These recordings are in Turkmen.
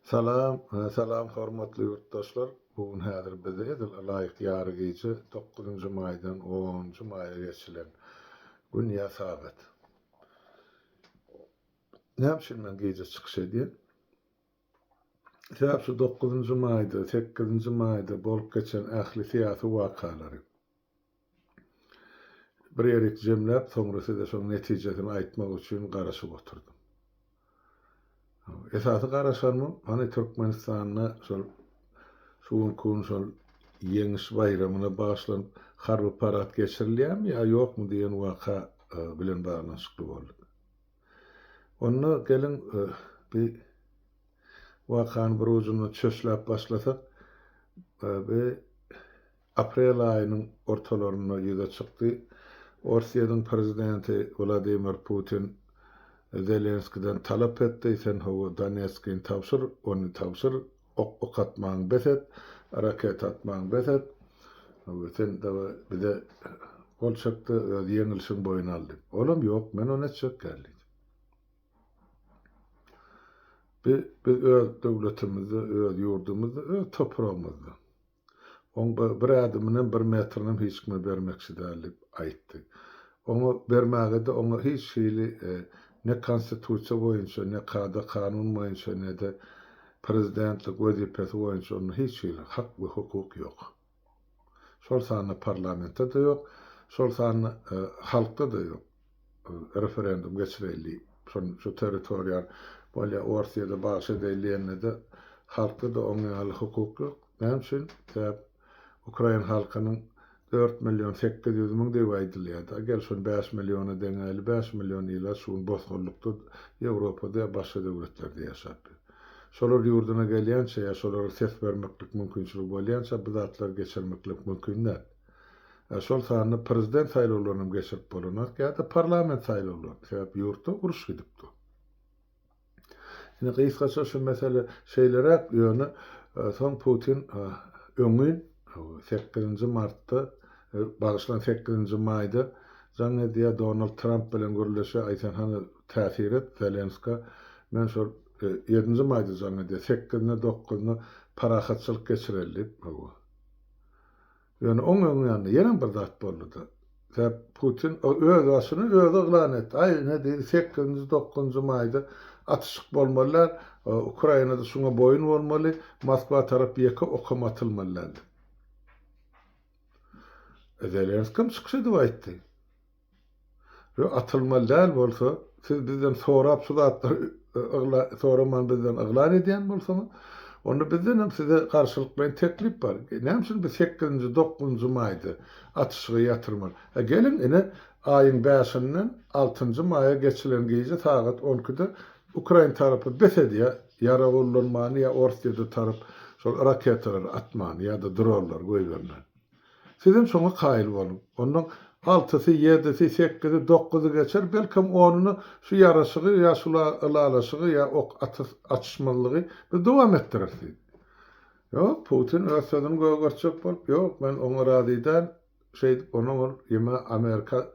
Salam, salam hormatly ýurtdaşlar! Bu gün häzir bizde edil ylaýyk ýary gije dokuzynjy maýdan onunjy maýa geçilen gün ýa sagat. Näme üçin men gije çykyş edýän? Sebäp şu dokuzynjy maýda, sekizinji maýda bolup geçen ähli syýasy wakalary bir ýerik jemläp, soňra size şoň netijesini aýtmak üçin garaşyp oturdym. Esasy garaşanym, hany Türkmenistanda şol şu günki gün şol Ýeňiş baýramyna bagyşlanyp harby parad geçirilýärmi ýa ýokmy diýen waka bilen baglanyşykly boldy. Onda geliň bi wakany bir ujundan çöşläp başlasak, bi Aprel aýynyň ortalarynda ýüze çykdy. Orsýetiň prezidenti Wladimir Putin Zelenskiden talap etdi, sen hawa Donetskini tabşyr, ony tabşyr, ok ok atmagyňy bes et, raketa atmagyňy bes et, hawa sen dawa bize gol çek-de öz ýeňilişiňi boýun al diýip. Olam ýok, men ony etjek däl diýdi. Bi biz öz döwletimizde, öz ýurdumyzda, öz topragymyzda. Oň bir ädiminem, bir metrinem hiç kime bermekçi däl diýip aýtdy. Oňa bermäge-de oňa hiç hili ne konstitusiýa boýunça, ne kada-kanun boýunça, ne-de prezidentlik wezipesi boýunça onda hiç hili hak we hukuk ýok. Şol sanda parlamentde-de ýok, şol sanda halkda-da ýok. Referendum geçireýli diýip, şony şu territoriýany bolýa Orsýede bagyş edeýli diýende-de halkda-da oň ýaly hukuk ýok. Näme üçin? Sebäp ukrain halkynyň 4 million 800 müň diýip aýdylýardy. Gel şony 5 milliona deňäýli, 5 million ilat şu gün bosgunlykda Ýewropada ýa başga döwletlerde ýaşap ýör. Şolar ýurduna gelýänçä ýa şolara ses bermeklik mümkinçiligi bolýança bu zatlary geçirmeklik mümkin däl. Ýa şol sanda prezident saýlawlaryny hem geçirip bolanok ýa-da parlament saýlawlaryny. Sebäp ýurtda uruş gidip dur. Indi gysgaça şu mesele şeýleräk, ýöne soň Putin öňňin sekizinji martda, bagyşlaň sekizinji maýda jaň edýär, Donald Tramp bilen gürleşýär, aý sen hany täsir et Zelenskä, men şol ýedinji maýda jaň edýär, sekizine, dokuzyna parahatçylyk geçireli diýip, hawa. Ýöne oň öň ýanynda ýenem bir zat boldy-da. Sebäp Putin öz başyna özi yglan etdi. Aý, ine diýdi, sekizinji, dokuzynjy maýda atyşyk bolmaly däl, Ukraina-da şuňa boýun bolmaly, Moskwa tarap ýeke okam atylmaly däl diýip. Zelenskiý hem çykyş edip aýtdy. Ýok, atylmaly däl bolsa, siz bizden sorap şu zatlary soraman bizden yglan edýän bolsaňyz, onda bizden hem size garşylyklaýyn teklip bar. Näme üçin biz sekizinji, dokuzynjy maýda atyşygy ýatyrmaly? Hä, geliň, ine, aýyň bäşinden altynjy maýa geçilen gije sagat on ikide ukrain tarapy bes edýär ýarag ullanmany ýa Orsýete tarap şol raketalary atmany ýa-da dronlary goýbermäni. Sizem şoňa kaýyl boluň. Onnoň altysy, ýedisi, sekizi, dokuzy geçer, belkem onuny şu ýaraşygy ýa şu ylalaşygy ýa ok atyşmazlygy biz dowam etdireris diýdi. Ýok, Putin öz sözüni gögertjek bolup, ýok, men oňa razy däl, şeýdip onuň ol ýeme Amerika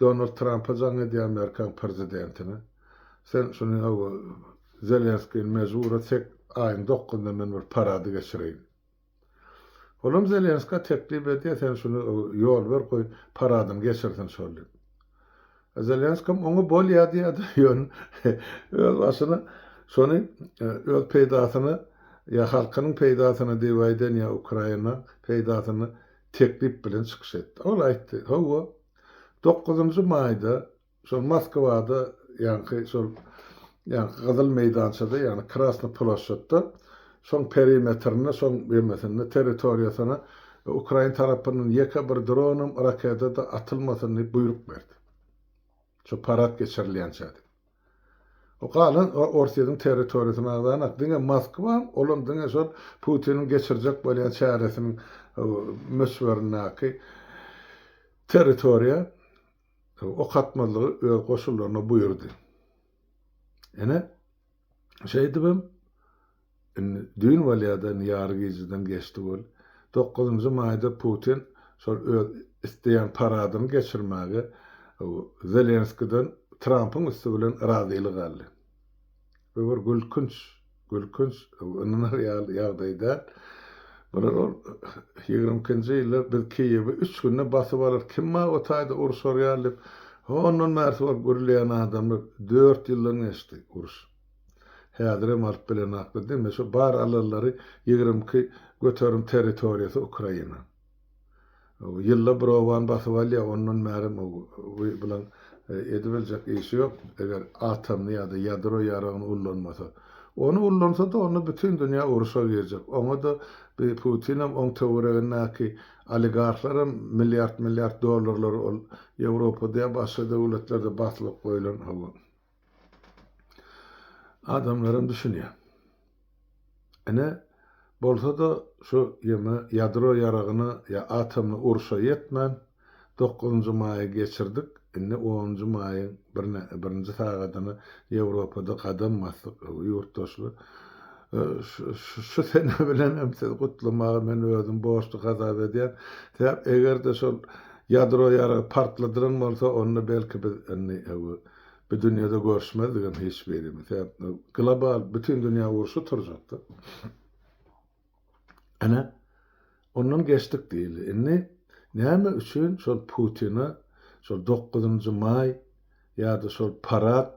Donald Trampa jaň edýär Amerikaň prezidentine. Sen şuny hawa Zelenskini mejbur et, sek aýyň dokuzynda men bir parady geçireýin. Olam Zelenskä teklip edýär, sen şuny ýol ber, goý, paradyny geçirsin şol diýip. Zelenskem oňa bolýar diýýär-de, ýöne öz başyna şony öz peýdasyna ýa halkynyň peýdasyna diýip aýdan ýa Ukraina peýdasyna teklip bilen çykyş etdi. Ol aýtdy, hawa, dokuzynjy maýda Şol Moskwada ýaňky şol ýaňky Gyzyl meýdançada, ýagny Krasnyý ploşadda, şoň perimetrinde, şoň ýemesinde, territoriýasyna ukrain tarapyndan ýeke bir dronam, raketa-da atylmasyn diýip buýruk berdi. Şo parad geçirilýänçä diýip. O galan Orsýetiň territoriýasyny agzanak, diňe Moskwa, olam diňe şol Putiniň geçirjek bolýan çäresiniň möçberindäki territoriýa ok atmazlygy öz goşunlaryna buýurdy. Ine, şeýdibem, indi düýn bolýar-da, indi ýary gijeden geçdi bol. Dokuzynjy maýda Putin şol öz isleýän paradyny geçirmäge Zelenskiden Trampyň üsti bilen razylyk aldy. Bu bir gülkünç. Gülkünç, ynanar ýaly ýagdaý däl. Bular ol 22-nji ýylda biz Kiýewi üç günde basyp alarys, kim bar o taýda urşar ýaly diýip, hondan bärsi bolup gürleýän adamlar dört ýyldan geçdi uruş. Häzirem alyp bilenaklar. Diňe şu bar alanlary 22% territoriýasy Ukraina. Ýylda bir obany basyp alýar, ondan bärem bulaň edibiljek işi ýok, eger atomny ýa-da ýadro ýaragyny ullanmasa. Ony ullansa-da onda bütin dünýä uruşa girjek. Oňa-da bi Putinem oň töweregindäki oligarhlaram milliard-milliard dollarlary ol Ýewropada ýa başga döwletlerde basylyp goýlan hawa. Adamlaram düşünýär. Ine, bolsa-da şu ýeme ýadro ýaragyna ýa atomly urşa ýetmän, dokuzynjy maýy geçirdik, indi onunjy maýyň birine, birinji sagadyna Ýewropada gadam basdyk, ýurtdaşlar. Şu sene bilen hem sizi gutlamagy men özüm borçly hasap edýän. Sebäp eger-de şol ýadro ýaragy partladylan bolsa, onda belki biz indi Bu dünýede görüşmezdigem hiç birimiz. Sebäp global bütin dünýä urşy turjakdy. Ene ondan geçdik diýildi. Indi näme üçin şol Putine şol 9-njy maý ýa-da şol parad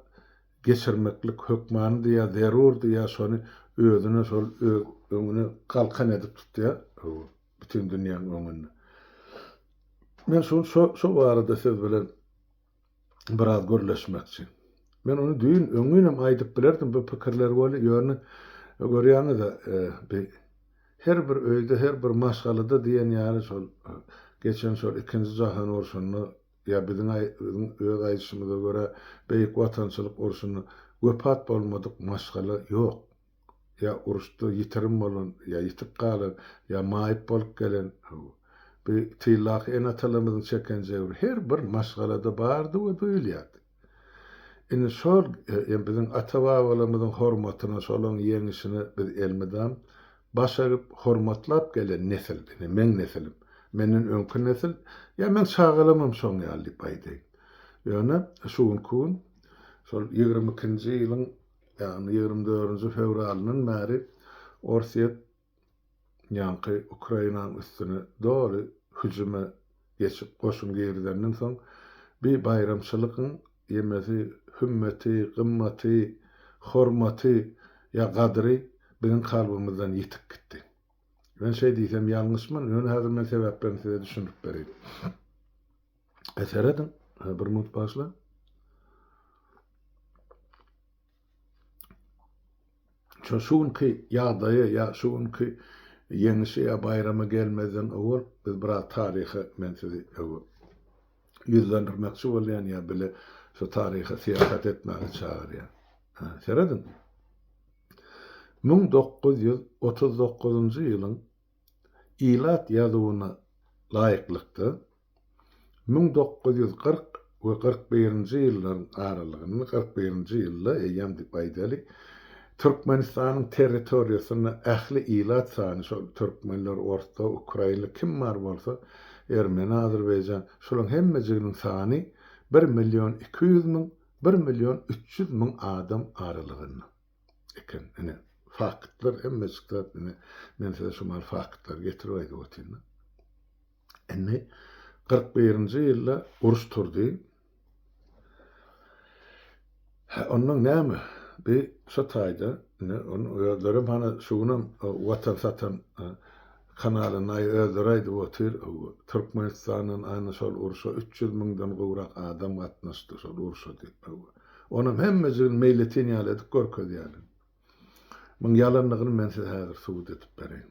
geçirmeklik hökmanydy ýa zerurdy ýa şony özüne şol öz öňüne galkan edip tutýar bütin dünýäň öňünde. Men şu şo barada siz bilen biraz gürleşmekçi. Men ony düýn, öňňinem aýdyp bilerdim bu pikirleri weli, ýöne görýäňiz-ä, bi her bir öýde, her bir maşgalada diýen ýaly şol geçen şol ikinji jahan urşunda ýa biziň biziň öz aýdyşymyza görä Beýik Watançylyk urşunda wepat bolmadyk maşgala ýok. Ýa uruşda ýitirim bolan, ýa ýitip galan, ýa maýyp bolup gelen, bu tyldaky ene-atalarymyzyň çeken jebri her bir maşgalada bardy we duýulýardy. Indi şol hem biziň ata-babalarymyzyň hormatyna, şolaryň ýeňişine biz elmydam baş egip, hormatlap gelen nesil, ine meň nesilim, menden öňki nesil, ýa meň çagalarymam şoň ýaly diýip aýdaýyn. Ýöne şu günki gün şol 22-nji ýylyň Ýagny 24-nji fewralyndan bäri Orsýet ýaňky Ukrainanyň üstüne doly hüjüme geçip goşun girizenden soň bi baýramçylygyň ýemesi, hümmeti, gymmaty, hormaty ýa gadyry biziň kalbymyzdan ýitip gitdi. Men şeý diýsem ýalňyşman, ýöne häzir men sebäplerini size düşündirip bereýin. E serediň, bir minut başla. Şu şu günki ýagdaýa ýa şu günki ýeňişe ýa baýrama gelmezden owal biz biraz taryha men sizi ýüzlendirmekçi bolýan ýa bile şu taryha syýahat etmäge çagyrýan. Serediň. 1939-njy ýylyň ilat ýazuwyna laýyklykda, 1940 we 41-nji ýyllaryň aralygynda, 41-nji ýylda eýýäm diýip aýdaly, Türkmenistanyň territoriýasynda ähli ilat sany, şol türkmenler, orslar, ukrainler, kim bar bolsa, ermeni, azerbaýjan, şolaryň hemmejiginiň sany bir million 200 müň, bir million 300 müň adam aralygynda. Eken. Ine, faktlar hemmejik zat ine, men size şu mal faktlary getirip aýdyp otyryn. Indi 41-nji ýylda uruş turdy. Hä, ondan näme? Bi şo taýda, ine, ony özlerem hany şu günem Watan satan kanalynda özleri aýdyp otyr, Türkmenistandan ana şol urşa 300 müňden gowrak adam gatnaşdy şol urşa diýip. Onam hemmejigini meýletin ýaly edip görkezýärler. Muň ýalanlygyny men size häzir subut edip bereýin.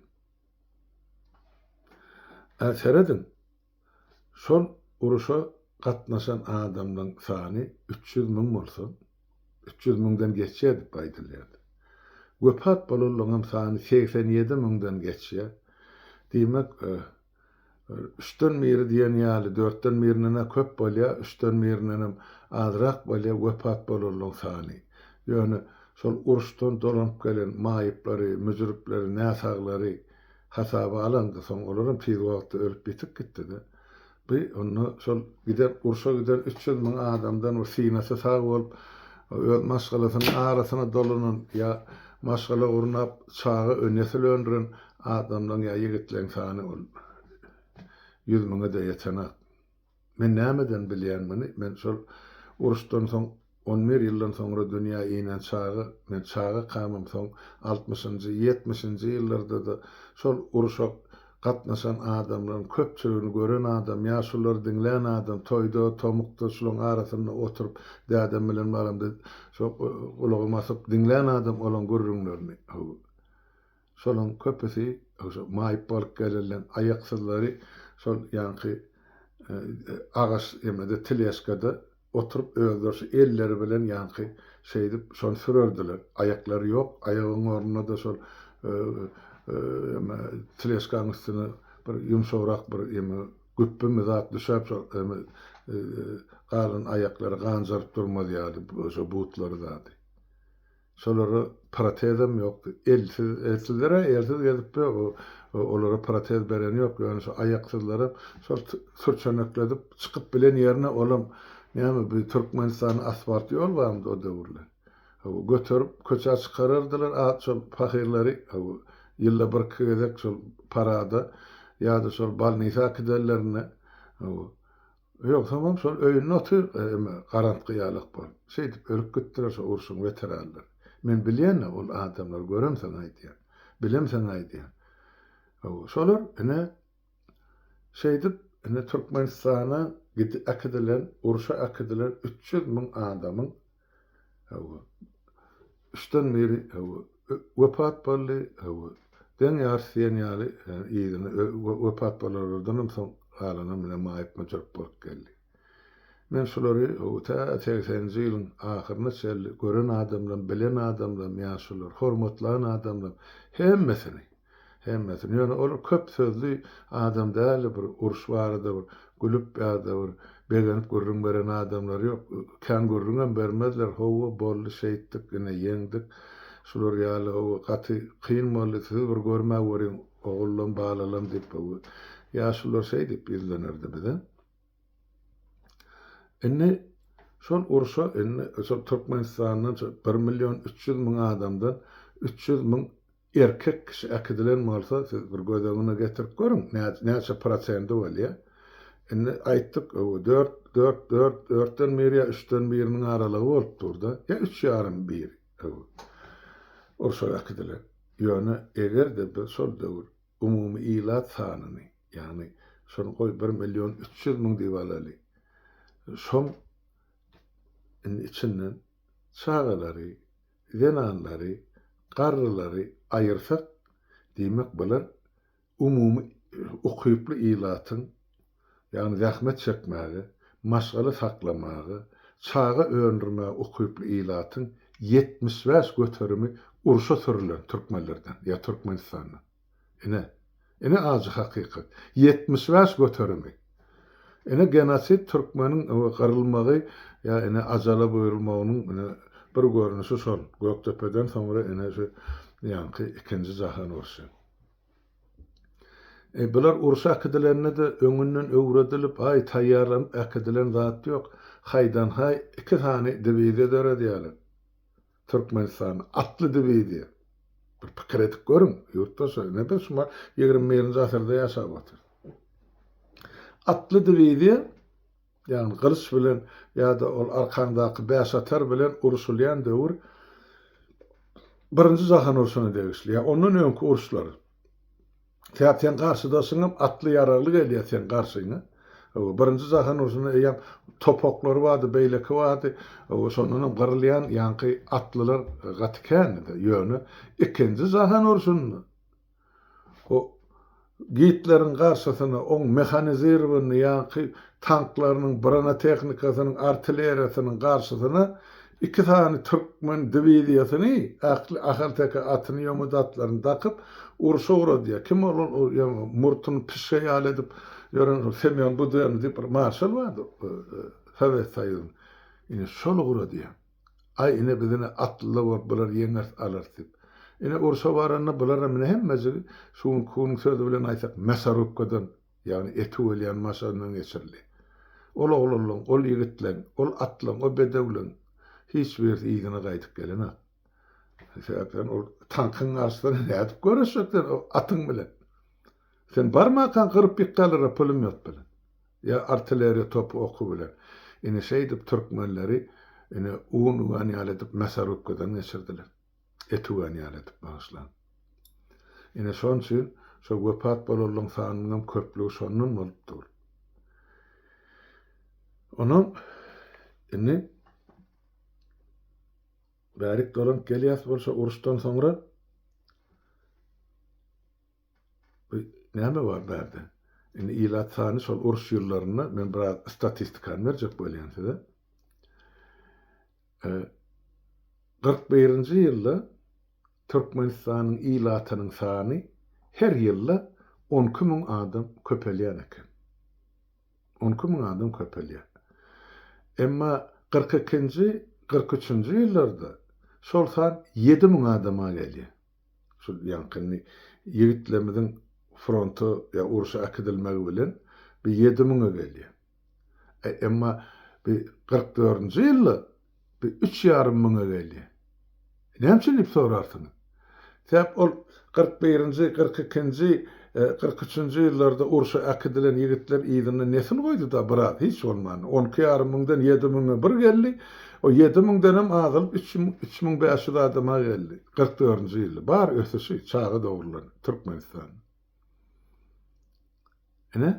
Ä serediň, şol uruşa gatnaşan adamlaryň sany 300 müň bolsa, 300 müňden geçýär diýip aýdylýardy. Wepat bolanlaryňam sany 87 müňden geçýär. Diýmek, Üçden biri diýen ýaly, dörtden birinden-ä köp bolýar, üçden birindenem azrak bolýar wepat bolanlaryň sany. Ýöne şol uruşdan dolanyp gelen maýyplary, müjrüpleri, näsaglary hasaba alaňda soň olaram tiz wagtda ölüp ýitip gitdi-de. Bi onda şol giden urşa giden 300 müň adamdan bir synasy sag bolup, öz maşgalasynyň arasyna dolanan ýa. maşgala gurnap, çaga nesil öndüren adamlaryň ýa ýigitleň sany ol 100 müňe-de ýetenak. Men nämeden bilýän muny? Men şol uruşdan soň on bir ýyldan soňra dünýä inen çaga, men çagakamam soň altmyşynjy, ýetmişinji ýyllarda-da şol uruşa gatnaşan adamlaryň köpçüligini gören adam, ýaşululary diňlän adam, toýda, tomukda şularyň arasynda oturyp dädem bilen baramda şo gulagymy asyp diňlän adam olaň gürrüňlerini. Hawa. Şolaň köpüsi şo maýyp bolup gelenleň aýaksyzlary şol ýaňky agaç emede teležkada oturyp özleri şu elleri bilen ýaňky şeýdip şony sürerdiler. Aýaklary ýok, aýagyň ornuna-da şol eme teležkaň üstüne bir ýumşagrak bir eme güpbimi zat düşäp şol eme galan aýaklary ganjaryp durmaz ýaly şo butlary zady. Şolara protezem ýokdy. Elsiz, elsizler-ä elsiz gezipdi, olara protez beren ýok, ýöne şu aýaksyzlaram şol sürçenekledip çykyp bilen ýerine olam näme bu Türkmenistanda asfalt ýol barmydy o döwürler. Hawa, göterip köçä çykarardylar a şol pahyrlary, hawa, ýylda birki gezek şol parada ýa-da şol bolnisa äkidenlerinde, hawa, Ýogsamam şol öýünde otyr, eme, garantgy ýalak bolup. Şeýdip ölüp gitdiler şo urşuň weteranlary. Men bilýän-ä ol adamlary göremsoň aýdýan. Bilemsoň aýdýan. Hawa, şolar ine, şeýdip, ine Türkmenistana gidi äkidilen, urşa äkidilen 300 müň adamyň, hawa, üçden biri, hawa, wepat boldy, hawa, deň ýarysy diýen ýaly yzyna wepat bolanlardanam soň galanam ine maýyp-müjürip bolup geldi. Men şulary tä segseninji ýylyň ahyryna çenli gören adamlam, bilen adamlam, ýaşulular, hormatlan adamlam hemmesini Hemmesini. Ýöne ol köp sözli adam däldi, bir uruş barada bir gülüp ýa-da bir begenip gürrüň beren adamlar ýok. Kän gürrüňem bermezler, hawa, boldy, şeýtdik, ine, ýeňdik. Şular ýaly, hawa, gaty kyn boldy, siz bir görmäweriň, ogullam, balalam diýip, hawa, ýaşulular şeý diýip ýüzlenerdi bize. Indi şol urşa indi şol Türkmenistandan şol bir million 300 müň adamdan 300 müň erkek kişi äkidilen bolsa, siz bir göz öňüne getirip görüň, näçe prosendi bolýar. Indi aýtdyk, dört, dört, dört, dörtden biri ýa üçden biriniň aralygy bolup dur-da, ýa üç ýarym biri urşa äkidilen. Ýöne eger-de biz şol döwür umumy ilat sanyny, ýagny şony goý bir million 300 müň diýip alaly, şoň indi içinden çagalary, zenanlary, garrylary aýyrsak, diýmek bular umumy ukyply ilatyň, ýagny zähmet çekmäge, maşgala saklamaga, çaga öndürmäge ukyply ilatyň 75 göterimi urşa sürülen türkmenlerden ýa Türkmenistandan. Ine, ine ajy hakykat. 75 göterimi. Ine genosid türkmeniň gyrylmagy ýa ine ajala buýrulmagynyň ine bir görnüşi şol. Gökdepeden soňra ine şu ýaňky ikinji jahan urşy. E bular urşa äkidilende-de öňünden öwredilip, aý taýýarlanyp äkidilen zat ýok. Haýdan-haý iki sany diwiziýa döredýärler. Türkmenistanda atly diwiziýa. Bir pikir edip görüň, ýurtdaşlar. Ine biz şuma 21-nji asyrda ýaşap otyrys. Atly diwiziýa, ýagny gylyç bilen ýa-da ol arkaňdaky bäşatar bilen uruşylýan döwür Birinji jahan urşuna degişli, ýa ondan öňki uruşlar. Sebäp seň garşydaşyňam atly ýaragly gelýär seň garşyňa. Hawa, Birinji jahan urşunda eýýäm topaklary bardy, beýleki bardy. Hawa, şondanam gyrylýan ýaňky atlylar gaty kändi-de. Ýöne Ikinji jahan urşunda o Gitleriň garşysyna oň mehanizirowanyny ýaňky tanklarynyň, bronetechnikasynyň, artilleriýasynyň garşysyna iki sany türkmen diwiziýasyny ähli ahalteke atyny, ýomut atlaryny dakyp urşa ugradýar. Kim ol ol ýaňy murtuny pişge ýaly edip ýören şol Semýon Budenny diýip bir marşal bardy Sowet Soýuzynyň. Ine şol ugradýar. Aý ine biz ine atlylar bolup bulary ýeňeris alarys diýip. Ine urşa baranda bularam ine hemmejigi şu günki günüň sözi bilen aýtsak mäsarubkadan ýagny eti welýän maşyndan geçirildi. Ol oglanlaň, ol ýigitleň, ol atlaň, o bedewleň hiç birisi yzyna gaýdyp gelenok. Sebäp sen ol tankyň garşysyna nädip göreşjek sen o atyň bilen? Sen barmakaň gyryp ýykýarlar-a pulemýot bilen. Ýa artilleriýa topy oky bilen. Ine şeýdip türkmenleri ine un üwän ýaly edip mäsarubkadan geçirdiler. Et üwän ýaly edip bagyşlaň. Ine şoň üçin şo wepat bolanlaryň sanynyňam köplügi şondan bolup dur. Onam indi bärik dolanyp gelýäs bolsa uruşdan soňra Bu näme bar bärde? Indi ilat sany şol uruş ýyllarynda men biraz statistikany berjek bolýan size. 41-nji ýylda Türkmenistanyň ilatynyň sany her ýylda 12 müň adam köpelýän eken. 12 müň adam köpelýär. Emma 42-nji, 43-nji ýyllarda şol san 7 müň adama gelýär. Şul ýaňky ýigitlerimiziň fronta ýa urşa äkidilmegi bilen bir ýedi müňe gelýär. E, emma bir 44-nji ýylda bir üç ýarym müňe gelýär. Näme üçin diýip sorarsyňyz? Sebäp ol 41-nji, 42-nji, 43-nji ýyllarda urşa äkidilen ýigitler yzynda nesil goýdy-da biraz, hiç bolmanda. On iki ýarym müňden ýedi müňe bir geldi. O ýedi müňdenem azalyp üç müň, 3500 adama geldi. 44-nji ýylda. Bar ösüşi, çaga dogrulan Türkmenistanda. Ine,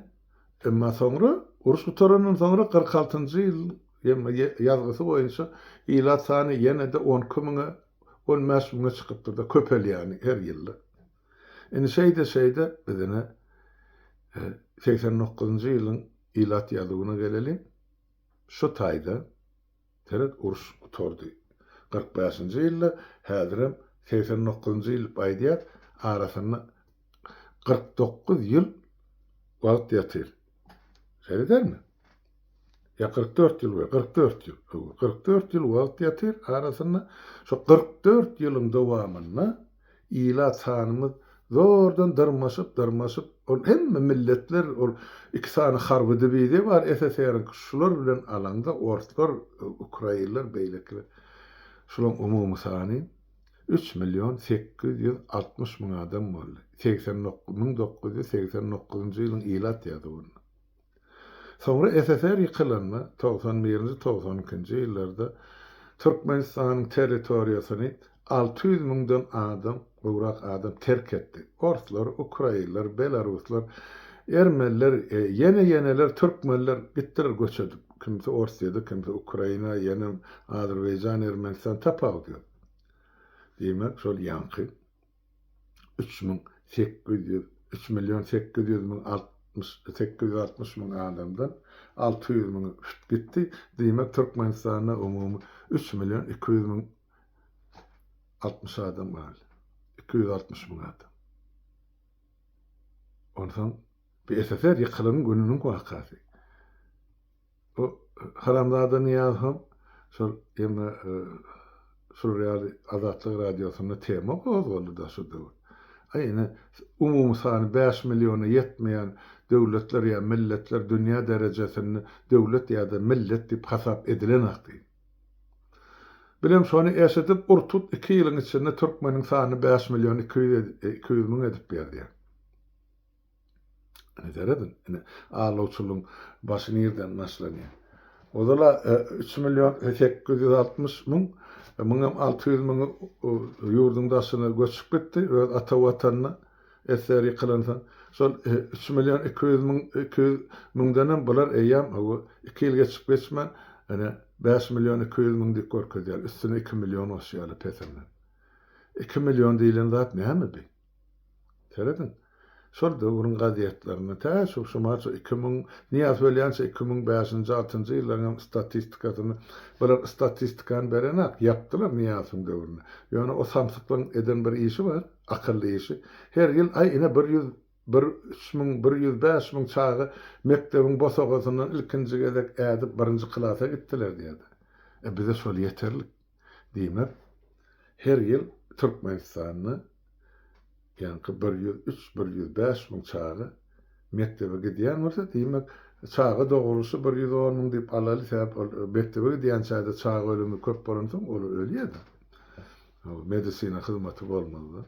emma soňra, uruş gutarandan soňra 46-njy ýyl ýazgysy boýunça ilat sany ýene-de 12 müňe, 15 müňe çykypdyr-da, köpelýäni her ýylda. Indi şeýde-şeýde biz ine 89-njy ýylyň ilat ýazuwyna geleliň. Şu taýda, seret, uruş gutardy. 45-nji ýylda, häzirem 89-njy ýyl diýip aýdýas, arasynda 49 ýyl wagt ýatyr. Şeýle dälmi? Ýa 44 ýyl we 44 ýyl. 44 ýyl wagt ýatyr arasynda. Şu 44 ýylyň dowamynda ilat sanymyz zordan dyrmaşyp, dyrmaşyp, ol hemme milletler, ol iki sany harby diwiziýa bar SSR-iňki, şular bilen alaňda orslar, ukrainler, beýlekiler, şularyň umumy sany 3 million 860 müň adam boldy. 1989-njy ýylyň ilat ýazuwynda. Soňra SSR ýykylanda, 91-nji, 92-nji ýyllarda Türkmenistanyň territoriýasyny 600 müňden adam, gowrak adam terk etdi. Orslar, ukrainler, belaruslar, ermeniler, ýene-ýeneler, türkmenler gitdiler göç edip. Kimsi Orsýede, kimsi Ukraina, ýene Azerbaýjan, Ermenistan tapawudy ýok. Diýmek, şol ýaňky 3800, 3 million 800 müň 60, 860 müň adamdan 600 müňi üst gitdi. Diýmek, Türkmenistanda umumy 3 million 200 müň 60 adam galdy. 260 müň adam. Onsoň bu SSR ýykylan gününiň wakasy. Bu haramzada Nyýazowam şol ýene şular ýaly Azatlyk radiosynda tema gozgaldy-da şu döwür. Aý ine umumy sany 5 milliona ýetmeýän döwletler ýa milletler dünýä derejesinde döwlet ýa-da millet diýip hasap edilenak diýip. Bilem şony eşidip ur-tut iki ýylyň içinde türkmeniň sanyny 5 million 200 200 müň edip ýazýar. Ine serediň, ine alawçylygyň başy nirden başlanýar. Ozal-a 3 million 860 müň, muňam 600 müňi ýurduň daşyna göçüp gitdi, öz ata watanyna SSR ýykylansoň. Şol 3 million 200 müň, 200 müňdenem bular eýýäm 2 ýyl geçip geçmän, ine 5 million 200 müň diýip görkezýär, üstüne 2 million goşýarlar pesinden. 2 million diýlen zat näme bi? Serediň. Şol döwrüň gazetlerinde tä şu şumaça 2000, Nyýazow ölýänçä 2005-nji, altynjy ýyllaryň hem statistikasyny, bular statistikany berenak, ýapdylar Nyýazowyň döwründe. Ýöne o samsyklygyň eden bir işi bar, akylly işi. Her ýyl, aý, ine bir ýüz bir üç müň, bir 105 müň çaga mekdebiň bosagasyndan ilkinji gezek ädip birinji klasa gitdiler diýýärdi. E bize şol ýeterlik. Diýmek, her ýyl Türkmenistanda ýaňky 103, 105 müň çaga mekdebe gidýän bolsa, diýmek, çaga dogrulyşy 110 müň diýip alaly, sebäp ol mekdebe gidýänçä-de çaga ölümi köp bolansoň, olar ölýär-de. Medisina hyzmaty bolmazdan.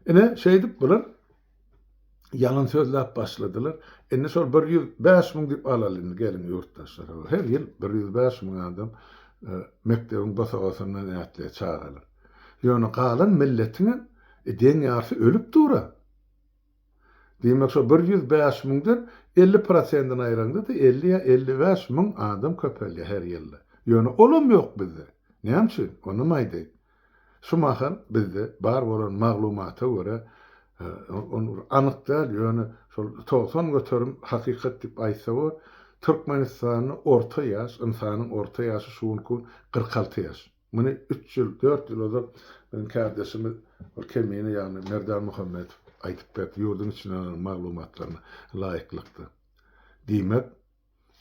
Ine, şeýdip bular ýalan sözläp başladylar. Indi şol 105 müň diýip alaly indi geliň ýurtdaşlar. Her ýyl 105 müň adam e, mekdebiň bosagasyndan ätleýär çagalar. Ýöne galan milletiňem e, deň ýarsy ölüp dur-a. Diýmek şo 105 müňden 50 prosentini aýraňda-da 50 ýa 55 müň adam köpelýär her ýylda. Ýöne olam ýok bizde. Näme üçin? Onam aýdaýyn. Şu mahal bizde bar bolan maglumata görä, ony bir anyk däl, ýöne şol 90% hakykat diýip aýtsa bor, Türkmenistanda orta ýaş, ynsanyň orta ýaşy şu günki gün 46 ýaş. Muny üç ýyl, dört ýyl ozal biziň kärdeşimiz ol Kemine, ýagny Merdan Muhammedow aýdyp berdi, ýurduň içinden alan maglumatlaryna laýyklykda. Diýmek,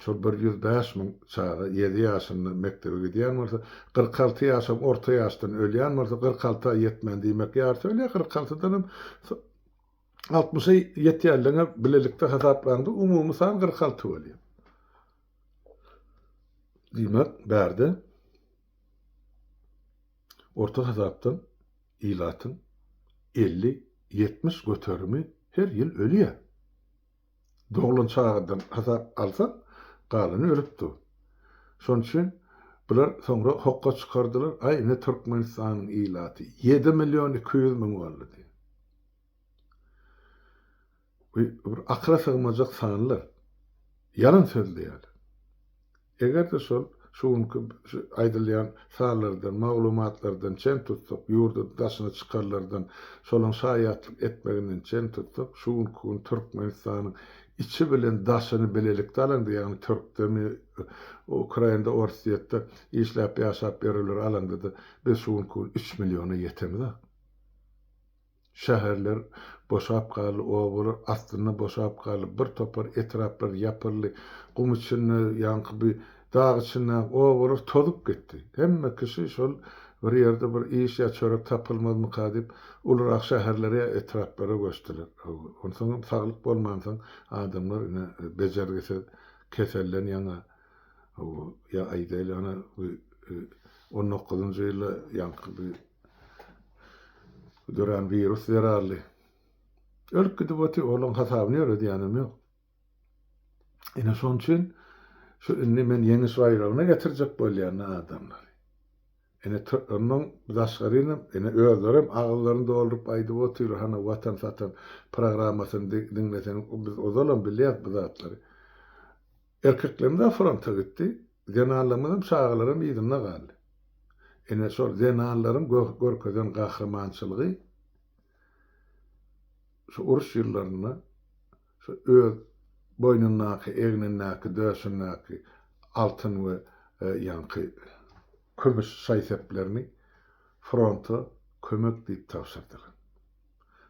şol 105 müň çaga ýedi ýaşynda mekdebe gidýän bolsa, 46 ýaşam orta ýaşdan ölýän bolsa, 46-a ýetmän, diýmek, ýarysy ölýär, 46-danam 60-a ýetýänleňe bilelikde hasaplaňda umumy san 46 bolýar. Diýmek, bärde Orta hasapdan ilatyň 50-70 göterimi her ýyl ölýär. Doglan çagadan hasap alsaň, galany ölüp dur. Şonuň üçin bular soňra hokga çykardylar, aý ine Türkmenistanyň ilaty 7 million 200 müň boldy diýip. Bu bir akyla sygmajak sanlar. Ýalan sözleýärler. Eger-de şol şu günki şu aýdylýan sanlardan, maglumatlardan çen tutsak, ýurda daşyna çykanlardan, şolaň şaýatlyk etmeginden çen tutsak, şu günki gün Türkmenistanyň içi bilen daşyny bilelikde alaňda, ýagny türkdemi, Ukrainada, Orsýetde işläp ýaşap ýörenleri alaňda-da biz şu günki gün üç milliona ýetemizok. Şäherler boşap galdy, obalar aslynda boşap galdy, bir topar etraplar ýapyldy, gum içinde, ýaňky bi dag içindäki obalar tozup gitdi. Hemme kişi şol bir ýerde bir iş ýa çörek tapylmazmyka diýip, ulurak şäherlere ýa etraplara göçdüler. Onsoňam saglyk bolmansoň adamlar ine bejergisiz keselden ýaňa ýa aýdaýly ana bu on dokuzynjy ýylda ýaňky bi Dörän wirus zerarly ölüp gidip otyr, olaň hasabyny ýöredýänem ýok. Ine şonuň üçin şu indi men ýeňiş baýragyna getirjek bolýan adamlary. Ine ondan daşgarynam ine özlerem agyzlaryny dolduryp aýdyp otyrlar, hany Watan satan programmasyny diňleseň biz ozalam bilýäs bu zatlary. Erkeklerimiz-ä fronta gitdi, zenanlarymyzam, çagalaram yzynda galdy. Ine, şol zenanlaryň görkezen gahrymançylygy şu uruş ýyllarynda şu öz boýnundaky, egnindäki, döşündäki altyn we ýaňky kümüş şaý-seplerini fronta kömek diýip tabşyrdylar.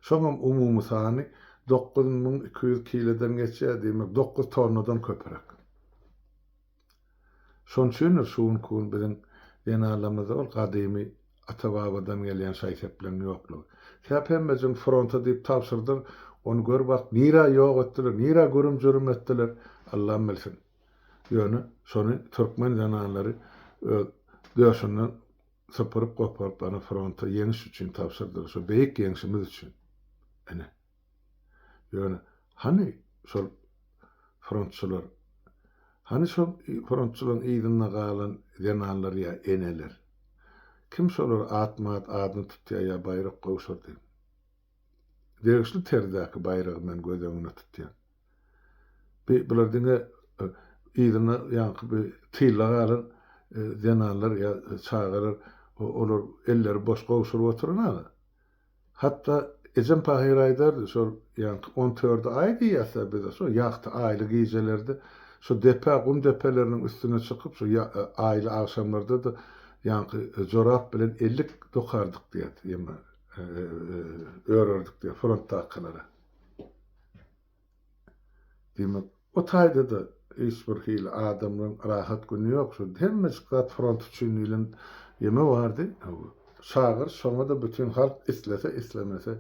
Şoňam umumy sany 9200 kileden geçýär, diýmek, dokuz tonnadan köpüräk. Şonuň üçindir şu günki gün biziň zenanlarymyzda ol gadymy ata-babadan gelýän şaý-sepleriň ýoklugy. Sebäp hemmejigiň fronta diýip tabşyrdyr, ony gör bak nirä ýok etdiler, nirä gürüm-jürüm etdiler, Allam bilsin. Ýöne şony türkmen zenanlary öz döşünden sypyryp goparyp ana fronta ýeňiş üçin tabşyrdylar, şo beýik ýeňşimiz üçin. Ine. Ýöne hany şol frontçylar? Hany şol frontçylaryň yzynda galan zenanlar ýa eneler? Kim şolary atma-at adyny tutýar ýa baýrak gowşurdy? Degişli terzäki baýragy men göz öňünde tutýan. Bi bular diňe yzynda ýaňky bi tylda galan zenanlar ýa çagalar olar elleri boş gowşuryp oturan-a. Hatda ejem pahyr aýdardy, şol ýaňky on dördi aý diýýäs-ä biz-ä, şo ýagty aýly gijelerde şo depä, gum depeleriniň üstüne çykyp, şo aýly agşamlarda-da ýaňky jorap bilen ellik dokardyk diýerdi, ýeme, örerdik diýer frontdakylara. Diýmek, o taýda-da hiç bir hili adamlaryň rahat güni ýok. Şu hemmejik zat front üçin diýlen ýeme bardy. Çagyryş şoňa-da bütin halk islese, islemese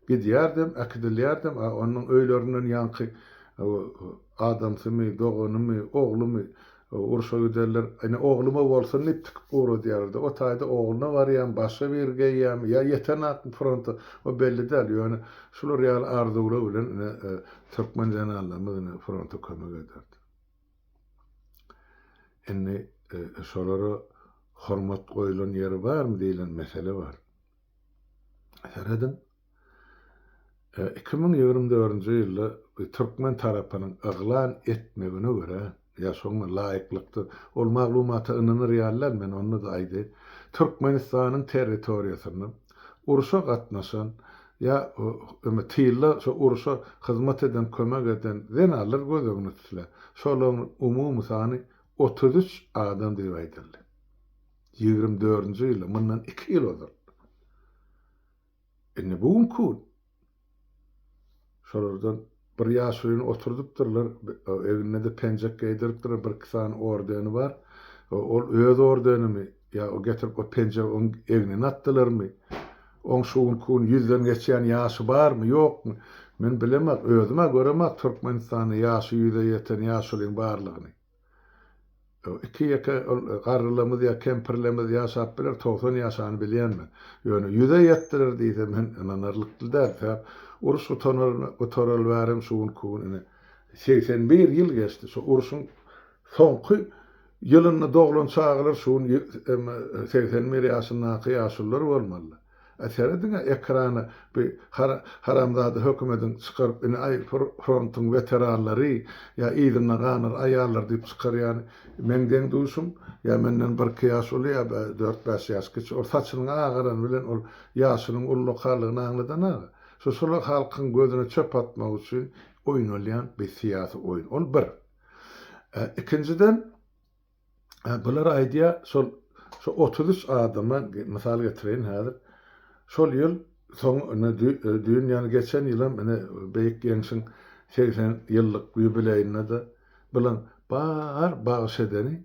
gidýärdem, äkidilýärdem. A onuň öýlerinden ýaňky adamsymy, doganymy, oglumy. Urşa giderler, ine ogluma bolsun diýip tikip ugradýarlar-da. O taýda ogluna barýarmy, başga biri geýýärmi, ýa ýetenakmy fronta, o belli däl. Ýöne şular ýaly arzuwlar bilen ine türkmen zenanlarymyz ine fronta kömek ederdi. Indi şolara hormat goýlan ýeri barmy diýlen mesele bar. Serediň, 2024-nji ýylda türkmen tarapynyň yglan etmegine görä, ýa şoňa laýyklykda, ol maglumata ynanyr ýaly däl, men onda-da aýdaýyn, Türkmenistanyň territoriýasynda urşa gatnaşan ýa tylda şo urşa hyzmat eden, kömek eden zenanlar göz öňünde tutulýar. Şolaryň umumy sany 33 adam diýip aýdyldy. 24-nji ýylda, mundan iki ýyl ozal. Indi bu günki gün şolardan bir ýaşulyny oturdypdyrlar, egnine-de penjek geýdiripdirler, birki sany ordeni bar. Ol öz ordenimi ýa o getirip o penjegi oň egnine atdylarmy? Oň şu günki gün ýüzden geçýän ýaşy barmy, ýokmy? Men bilemok, özüm-ä göremok Türkmenistanda ýaşy ýüze ýeten ýaşulyň barlygyny. Iki-ýeke ol garrylarymyz ýa kempirlerimiz ýaşap biler, 90 ýaşany bilýän men. Ýöne ýüze ýetdiler diýse men ynanarlykly däl. Sebäp uruş gutaraly bärem şu günki gün ine 81 ýyl geçdi. Şu urşuň soňky ýylynda doglan çagalar şu gün 81 ýaşyndaky ýaşulular bolmaly. A serediňä ekrana bu haramzada hökümediň çykaryp ine aý frontuň weteranlary ýa yzynda ganar aýallar diýip çykarýany meň deň duşum ýa menden birki ýaş uly ýa dört-bäş ýaş kiçi ol saçynyň agarany bilen ol ýaşynyň ullakalygyny aňladanaga şo şolar halkyň gözüne çöp atmak üçin oýnalýan bir syýasy oýun ol bir ikinjiden Bular aýdýar, şol şu 33 adama mysal getireýin häzir. Şol ýyl soň ine düýn ýany geçen ýylam ine Beýik Ýeňşiň 80 ýyllyk ýubileýinde-de bulan bar bagyş edeni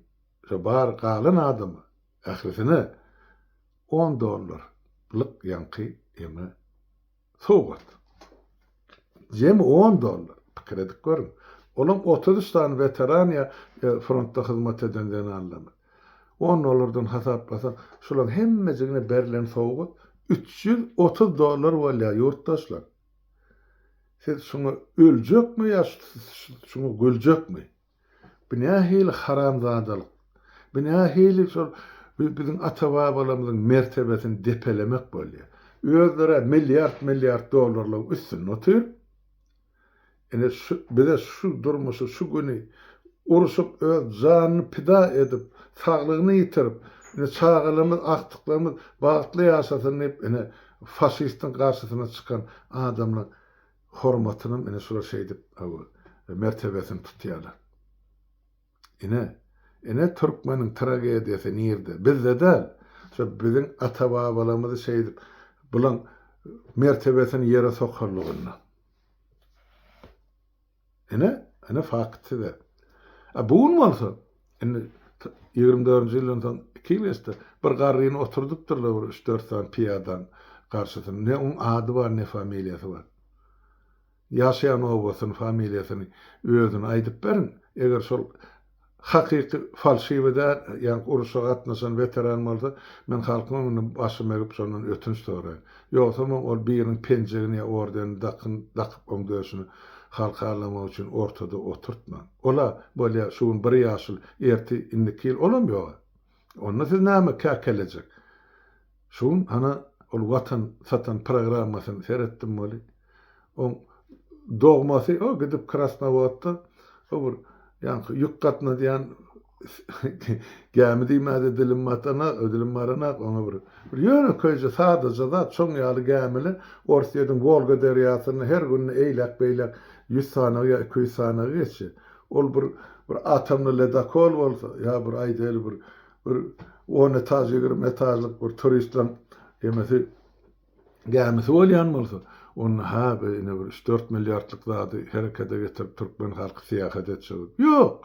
şo bar galan adama ählisine 10 dollarlyk ýaňky eme Sowgat. Jemi on dollar. Pikir edip görüň. Olaň 33 sany weteran ýa frontda hyzmat eden zenanlarymyz. On dollardan hasaplasaň, şularyň hemmejigine berlen sowgat 330 dollar bolýar, ýurtdaşlar. Siz şuňa öljekmi ýa şuňa güljekmi? Bu nähili haramzadalyk? Bu nähili şol biziň ata-babalarymyzyň mertebesini depelemek bolýar? Özleri-ä milliard-milliard dollarlaryň üstünde otyr. Ine şu bize şu durmuşy, şu güni urşup öz janyny pida edip, saglygyny ýitirip, ine çagalarymyz, agtyklarymyz bagtly ýaşasyn diýip, ine faşistiň garşysyna çykan adamlar hormatynam ine şular şeýdip mertebesini tutýarlar. Ine, ine türkmeniň tragediýasy nirde? Bizde däl. Şo biziň ata-babalarymyzy şeýdip bulaň mertebesini ýere sokanlygynda. Ine, ine fakt size. A bu gün bolsa, indi 24-nji ýyldan soň 2 ýyl geçdi, bir garryny oturdypdyrlar bir üç-dört sany pyýadaň garşysyna. Ne oň ady bar, ne familiýasy bar. Ýaşaýan obasyny, familiýasyny, özüni aýdyp beriň. Eger şol Hakyky falşiwi däl, ýaňky uruşa gatnaşan weteran bolsa, men halkyň öňünde başymy egip şondan ötünç soraýyn. Ýogsamam ol biriniň penjegini ýa ordenini dakyn, dakyp oň döşüne halky aldamak üçin ortada oturtmaň. Ol-a, bolýa, şu gün bir ýaşuly, ertir, indiki ýyl olam ýog-a. Onda siz näme käkelejek? Şu gün ana ol Watan satan programmasyny seretdim weli, Oň dogmasy o gidip Krasnowodda o bir ýaňky ýük gatnadýan gämi diýmäde dilim batanak, dilim baranak oňa bir bir ýönekeýje sadaja zat şoň ýaly gämili Orsýetiň Wolga derýasynda her günde eýläk-beýläk ýüz sanagy ýa 200 sanagy geçýär. Ol bir bir atomly ledokol bolsa ýa bir aýdaýly bir bir on etaž ýigrimi etažlyk bir turistleriň emesi gämisi bolýan bolsa, onda hä, bi ine bir üç-dört milliardlyk zady herekete getirip türkmen halky syýahat etjek. Ýok!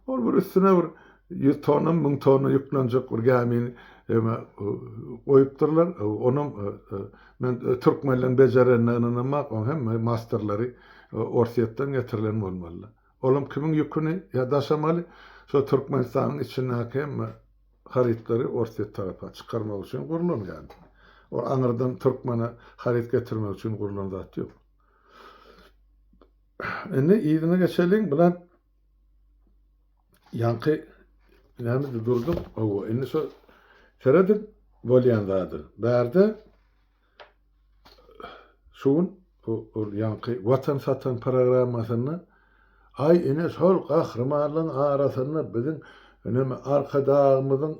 Ol bir üstüne bir ýüz tonna, müň tonna ýüklenjek bir gämini eme goýupdyrlar. Onam men türkmenleň bejerenine ynanamok, oň hemme masterleri Orsýetden getirilen bolmaly. Olam kimiň ýüküni ýa daşamaly? Şo Türkmenistanyň içindäki hemme harytlary Orsýet tarapa çykarmak üçin gurlan ýaly. Ol aňyrdan türkmene haryt getirmek üçin gurlan zat ýok. Indi yzyna geçeliň. Bular ýaňky nämede durduk? Hawa, indi şo serediň bolýan zady. Bärde Şu gün ol ýaňky Watan satan programmasynda Aý ine şol gahrymanlaryň arasynda biziň neme Arkadagymyzyň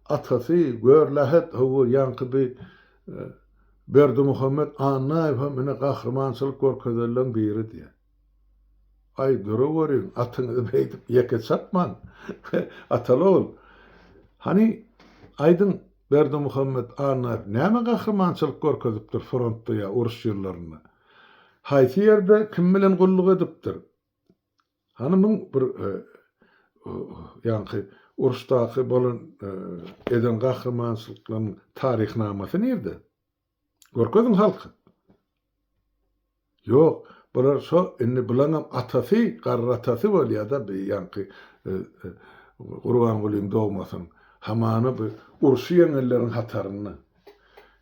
atasy Görlähet hawa ýaňky bi Berdimuhamet Annaýew hem ine gahrymançylyk görkezenleň biri diýýär. Aý, duraweriň, atyňyzy beýdip ýeke çapmaň, ataly-ogul. Hany, aýdyň, Berdimuhamet Annaýew näme gahrymançylyk görkezipdir frontda ýa uruş ýyllarynda? Haýsy ýerde kim bilen gulluk edipdir? Hany muň bir ýaňky uruşdaky bolan eden gahrymançylyklarynyň taryhnamasy nirde? Görkeziň halka. Ýok, bular şo indi bulaňam atasy, garry atasy bolýa-da bi ýaňky Gurbangulyň dogmasynyň. Hamana bu urşy ýeňenleriň hatarynda.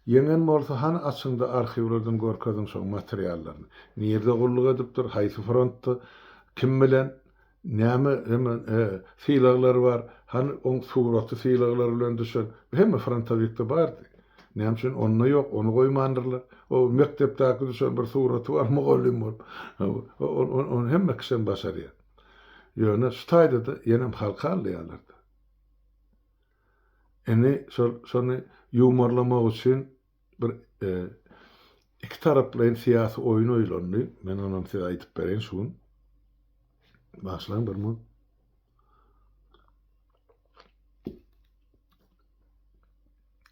Ýeňen bolsa hany açyňda arhiwlerden görkeziň şoň materiallaryny. Nirde gulluk edipdir, haýsy frontda, kim bilen, Näme hemme sylaglary bar, hany oň suraty sylaglary bilen düşen, hemme frontowikde bardy. Näme üçin onda ýok, ony goýmandyrlar. O mekdepdäki düşen bir suraty bar mugallym bolup. Ony hemme kişem başarýar. Ýöne şu taýda-da ýenem halky aldaýarlar-da. Indi şol şony ýuwmarlamak üçin bir ikitaraplaýyn syýasy oýun oýlandy. Men onam size aýdyp bereýin şu gün. Başlaň bir minut.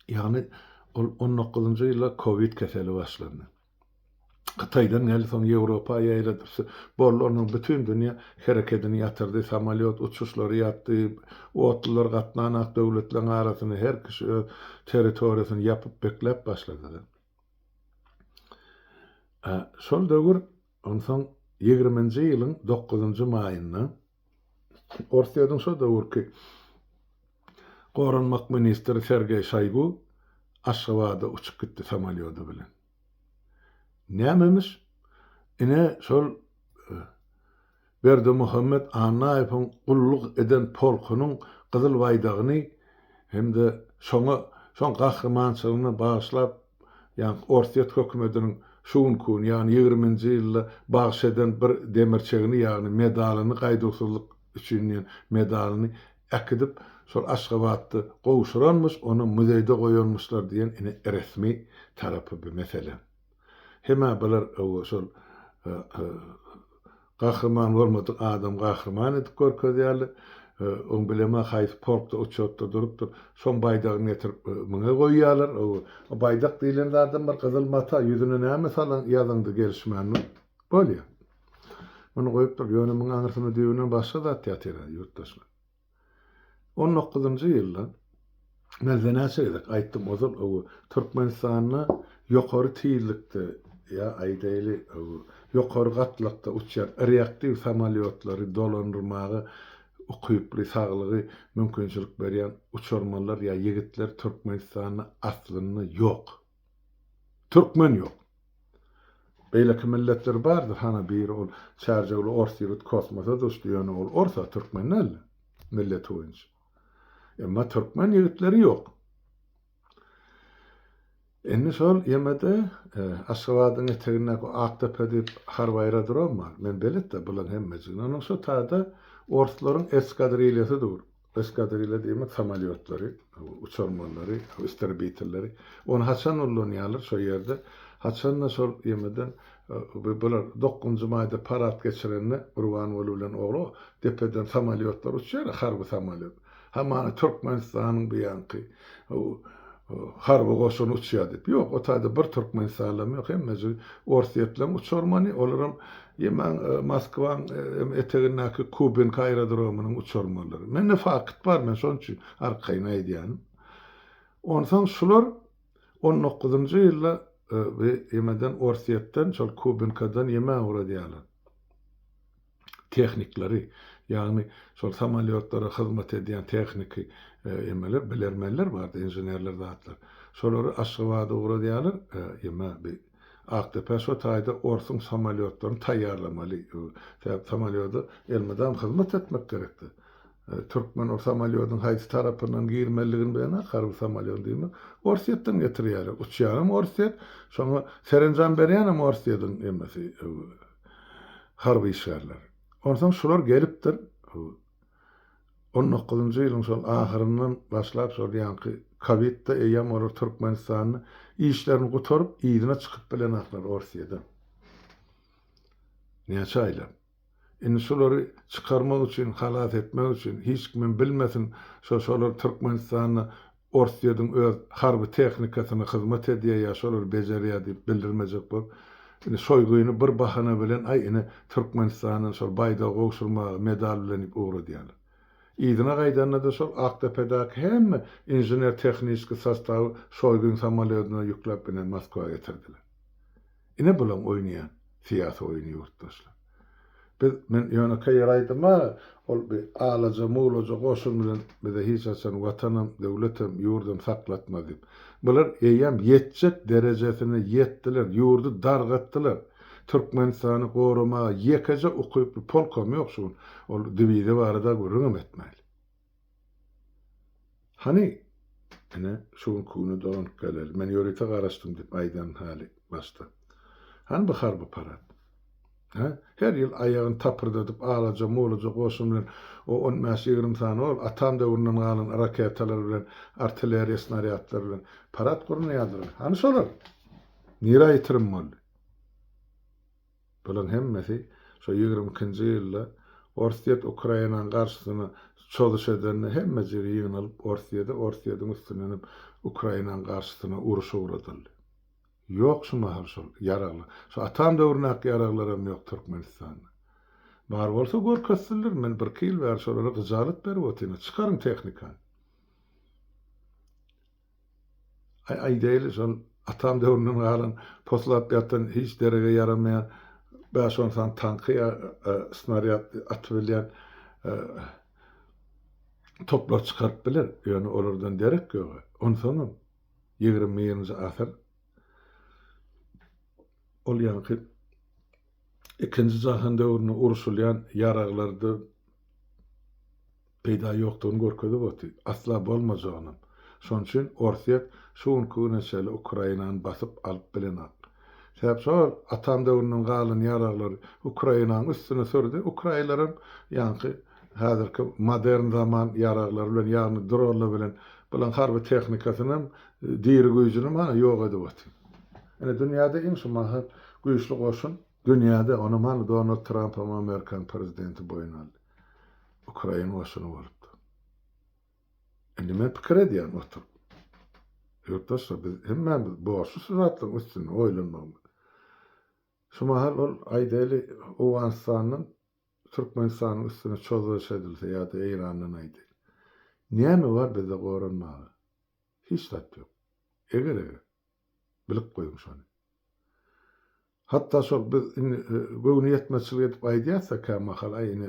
Ýagny ol 19-njy ýylda Covid keseli başlandy. Hytaýdan geldi, soň Ýewropa ýaýrady. Boldy, onuň bütin dünýä herekedini ýatyrdy, samolýot uçuşlary ýatdy, otlular gatnanak döwletleriň arasynda her kişi öz territoriýasyny ýapyp bekläp başlady. Şol döwür onsoň ýigriminji ýylyň dokuzynjy maýynda Orsýetiň şo döwürki goranmak ministri Sergeý Şoýgu Aşgabada uçup gitdi samolýody bilen. Nämemiş? Ine, şol Berdimuhamet Annaýewiň gulluk eden polkunyň gyzyl baýdagyny hem-de şoňa, şoň gahrymançylygyna bagyşlap, ýaňky Orsýet hökümetiniň şu günki gün, ýagny ýigriminji ýylda bagyş eden bir demirçegini, ýagny medalyny gaýduwsyzlyk üçin diýen medalyny äkidip, şol Aşgabatda gowşuranmyş, ony muzeýde goýanmyşlar diýen ine resmi tarapy bu meseläň. Hem-ä bular şol gahryman bolmadyk adamy gahryman edip görkezýärler. Oň bilemä haýsy polkda uçýotda durupdyr. Şoň baýdagyny getirip muňa goýýarlar. O baýdak diýlen zadam bir gyzyl mata, ýüzüne näme salan ýazyňdy gelişmändir. Bolýar. Muny goýupdyr. Ýöne muň aňyrsynda düýbünden başga zat ýatyr, ýurtdaşlar. On dokuzynjy ýylda, men size näçe gezek aýtdym ozal, o Türkmenistanda ýokary tizlikde ýa aýdaýly, ýokary gatlakda uçýan reaktiw samolýotlary dolandyrmaga ukyply, saglygy mümkinçilik berýän uçarmanlar ýa ýigitler Türkmenistanda aslynda ýok. Türkmen ýok. Beýleki milletler bardyr, hana biri ol çärjewli ors ýigit kosmosa duşdy, ýöne ol ors-a, türkmen däl milleti boýunça. Emma türkmen ýigitleri ýok. Indi şol ýemede Aşgabadyň etegindäki Akdepe diýip harby aerodrom bar. Men belet-de bulaň hemmejigini. Onuň şo taýda orslaryň eskadrilýasy dur. Eskadrilýa diýmek samolýotlary, uçarmanlary, istrebitelleri. Ony haçan ullanýarlar şo ýerde? Haçanda şol ýemeden bular dokuzynjy maýda parad geçirende Gurbanguly bilen ogly depeden samolýotlar uçýar, harby samolýot. Hamana Türkmenistanyň bu ýanky harby goşuny uçýar diýip. Ýok, o taýda bir türkmenistanlam ýok, hemmejigi orsýetleň uçarmany, olaram ýemäň Moskwaň etegindäki Kubinka aerodromynyň uçarmanlary. Mende fakt bar, men şonuň üçin arkaýyn aýdýanym. Onsoň şular on dokuzynjy ýylda bu ýemeden Orsýetden, şol Kubinkadan ýemä ugradýarlar. Tehnikleri. Ýagny şol samolýotlara hyzmat edýän tehniki emeler, bilermenler bardy, inženerler zatlar. Şolary Aşgabada ugradýarlar, eme bi Akdepä şo taýda orsuň samolýotlaryny taýýarlamaly. Sebäbi samolýoda elmydam hyzmat etmek gerekdi. Türkmen ol samolýodyň haýsy tarapyndan girmelidigini bilenok, harby samolýot diýmek. Orsýetden getirýärler. Uçýanam Orsýet, şoňa serenjam berýänem Orsýetiň emesi, harby işgärleri. Onsoň şular gelipdir. On dokuzynjy ýylyň şol ahyryndan başlap şol ýaňky kowidde eýýäm olar Türkmenistanda işlerini gutaryp yzyna çykyp bilenaklar Orsýeden. Näçe aýlap. Indi şulary çykarmak üçin, halas etmek üçin, hiç kimem bilmesin, şo şolar Türkmenistanda Orsýediň öz harby tehnikasyna hyzmat edýär ýa şolary bejerýär diýip bildirmejek bolup, indi Şoýgyny bir bahana bilen aý ine Türkmenistandan şol baýdagy gowşurmaga medal bilen diýip ugradýarlar. Yzyna gaýdanda-da şol Akdepedäki hemme inžener-tehniçki sostawy Şoýgyň samolýodyna ýükläp ine Moskwa getirdiler. Ine bulaň oýnaýan syýasy oýny ýurtdaşlar. Biz men ýönekeý ýer aýdym-a ol bi alaja mulaja goşun bilen bize hiç haçan watanam, döwletem, ýurdam saklatmaz diýip. Bular eýýäm ýetjek derejesine ýetdiler, ýurdy dargatdylar. Türkmenistany goramaga ýekeje ukyply polkam ýok şu gün. Ol diwiziýa barada gürrüňem etmäli. Hany, ine, şu günki güne dolanyp geleli. Men ýörite garaşdym diýip aýdan haly başda. Hany bu harby parad? Hä? Her ýyl aýagyny tapyrdadyp alaja-mulaja goşun bilen o on bäş-ýigrimi sany ol atam döwründen galan raketalar bilen, artilleriýa snarýadlary bilen parad gurnaýardylar. Hany şolar? Nirä ýitirim boldy? Bularyň hemmesi şo 22-nji ýylda Orsýet Ukrainanyň garşysyna çozuş edende hemmejigi ýygnalyp Orsýede, Orsýediň üstündenem Ukrainanyň garşysyna uruş ugradyldy. Ýok şu mahal şol ýaraglar. Şo atam döwründäki ýaraglaram ýok Türkmenistanda. Bar bolsa görkezsinler, men birki ýyl bäri şolara gyjalat berip otyryn, çykaryň tehnikany. Aý aýdaýly şol atam döwründen galan poslap ýatan hiç derege ýaramaýan bäş-on sany tanky ýa snarýad atyp bilýän toplar çykaryp biler. Ýöne olardan derek ýog-a. Onsoňam 21-nji asyr ol ýaňky ikinji jahan döwründe urşulýan ýaraglarda peýda ýokdugyny görkezip otyr. Asla bolmajagynam. Şonuň üçin Orsýet şu günki güne çenli Ukrainany basyp alyp bilenok. Sebäp şol atam döwründen galan ýaraglary Ukrainanyň üstüne sürdi. Ukrainlaram ýaňky häzirki modern zaman ýaraglary bilen ýagny dronlar bilen bulaň harby tehnikasynam diri güýjünem hana ýok edip otyr. Ine dünýäde iň şu mahal güýçli goşun dünýäde onam hany Donald Trampam Amerikanyň prezidenti boýun aldy. Ukrain goşuny bolupdy. Indi men pikir edýän oturyp. Ýurtdaşlar biz hemmämiz borçly şu zatlaryň üstünde oýlanmagymyz. Şu mahal ol aýdaýly Owganystandan Türkmenistanyň üstüne çozuş edilse ýa-da Eýrandan aýdaýly. Näme bar bizde goranmaga? Hiç zat ýok. Eger-eger. Bilip goýuň şony. Hatda şol biz indi göwni ýetmezçilik edip aýdýas-da kämahal, aý ine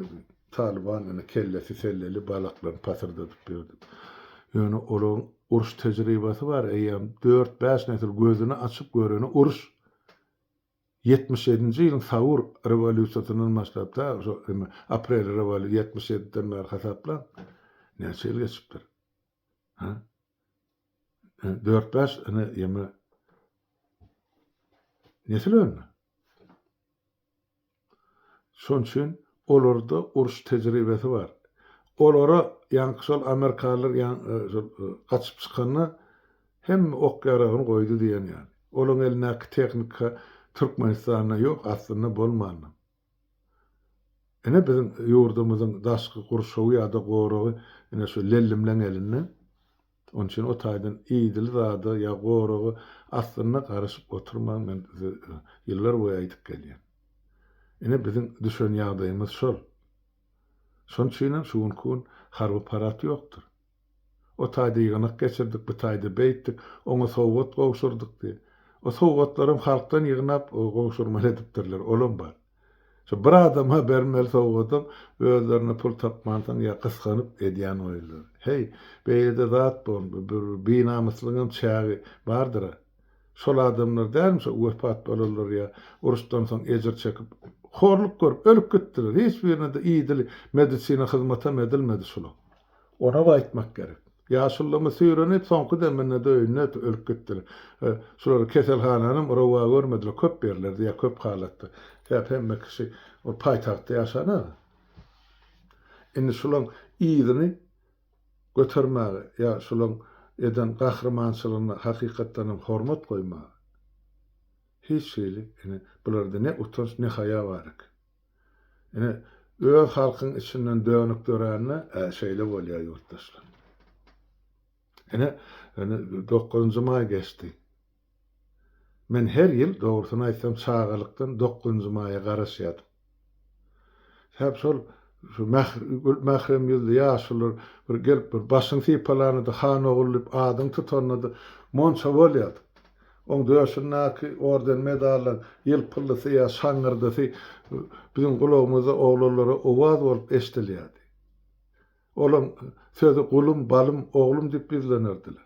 Talyban ine kellesi selleli balaklaryny pasyrdadyp ýör diýip. Ýöne olaryň uruş tejribesi bar eýýäm dört-bäş nesil gözüni açyp göreni uruş. 77-nji ýylyň Saur rewolýusiýasyndan başlap tä şo eme aprel rewolýu 77-den bäri hasaplaň näçe ýyl geçipdir. Hä? Dört-bäş ine ýeme nesil önde. Şonuň üçin olarda uruş tejribesi bar. Olara ýaňky şol amerikanlar ýaň şol gaçyp çykanda hemme ok-ýaragyny goýdy diýen ýaly. Olaryň elindäki tehnika Türkmenistanda ýok, aslynda bolmanam. Ine biziň ýurdumyzyň daşky gurşawy ýa-da goragy ine şu lellimleň elinde. Onuň üçin o taýdan idili zada ýa goraga aslynda garaşyp oturmaň men size ýyllar boýy aýdyp gelýän. Ine biziň düşen ýagdaýymyz şol. Şonuň üçinem şu günki gün harby parad ýokdur. O taýda ýygnak geçirdik, bu taýda beýtdik, oňa sowgat gowşurdyk diýip. O sowgatlaram halkdan ýygnap gowşurmaly edipdirler, olam bar. Şu bir adama bermeli sowgadam özlerine pul tapmansoň ýa gysganyp edýän oýunlary. Heý, beýle-de zat bormy, bir binamyslygyňam çägi bardyr-a. Şol adamlar dälmi şo wepat bolanlar ýa uruşdan soň ejir çekip, horluk görüp ölüp gitdiler. Hiç birine-de idili medisina hyzmatam edilmedi şulaň. Onam aýtmak gerek. Ýaşululamy süýrenip soňky deminde-de öýünde ölüp gitdiler. Şular keselhananam rowa görmediler köp ýerlerde ýa köp halatda. Sebäp hemme kişi ol paýtagtda ýaşanok. Indi şulaň yzyny götermäge ýa şulaň eden gahrymançylygyna hakykatdanam hormat goýmaga hiç hili ine bularda ne utanç ne haýa bar eken. Ine öz halkyň içinden dönük dörände ä şeýle bolýar ýurtdaşlar. Ine ine dokuzynjy maý geçdi. Men her ýyl dogrusyny aýtsam çagalykdan dokuzynjy maýa garaşýadym. Sebäp şol şu mährem ýüzli ýaşulylar bir gelip bir başyňy sypalanda-da han ogul diýip adyňy tutanda-da monça bolýardy. Oň döşündäki orden-medallaryň ýylpyldysy ýa şaňňyrdysy biziň gulagymyzda oglanlara owaz bolup eşidilýärdi. Olam sözi gulum, balym, oglum diýip ýüzlenerdiler.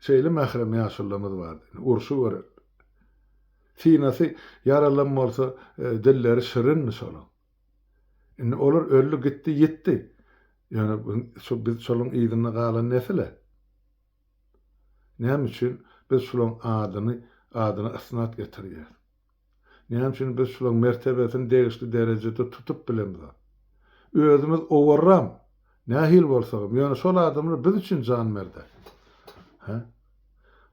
Şeýle mährem ýaşulylarymyz bardy. Indi urşy gören. Synasy ýaralam bolsa, dilleri şirindi şolaň. Indi olar öldi, gitdi, ýitdi. Ýöne şu biz şolaň yzynda galan nesil-ä. Näme üçin biz şulaň adyny adyna ysnat getirýäs? Näme üçin biz şulaň mertebesini degişli derejede tutup bilemzok? Özümiz owarram, nähili bolsagam, ýöne şol adamlar biz üçin jan berdi. Hä?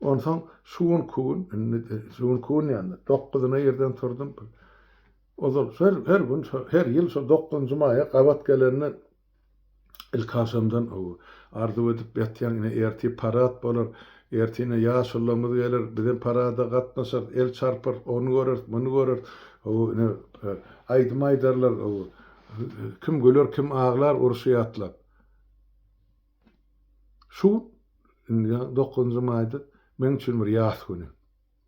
Onsoň şu günki gün, indi şu günki gün ýa-da dokuzyna irden turdum. Ozal her, her gün, her ýyl şo dokuzynjy maýa gabat gelende Ilkaşamdan arzuw edip ýatýaň ine ertir parad bolar, ertir ine ýaşulylarymyz geler, bizem parada gatnaşarys, el çarparys, ony göreris, muny göreris, ine aýdym aýdarlar, kim güler, kim aglar urşy ýatlap. Şu gün, indi dokuzynjy maýda meň üçin bir ýas güni.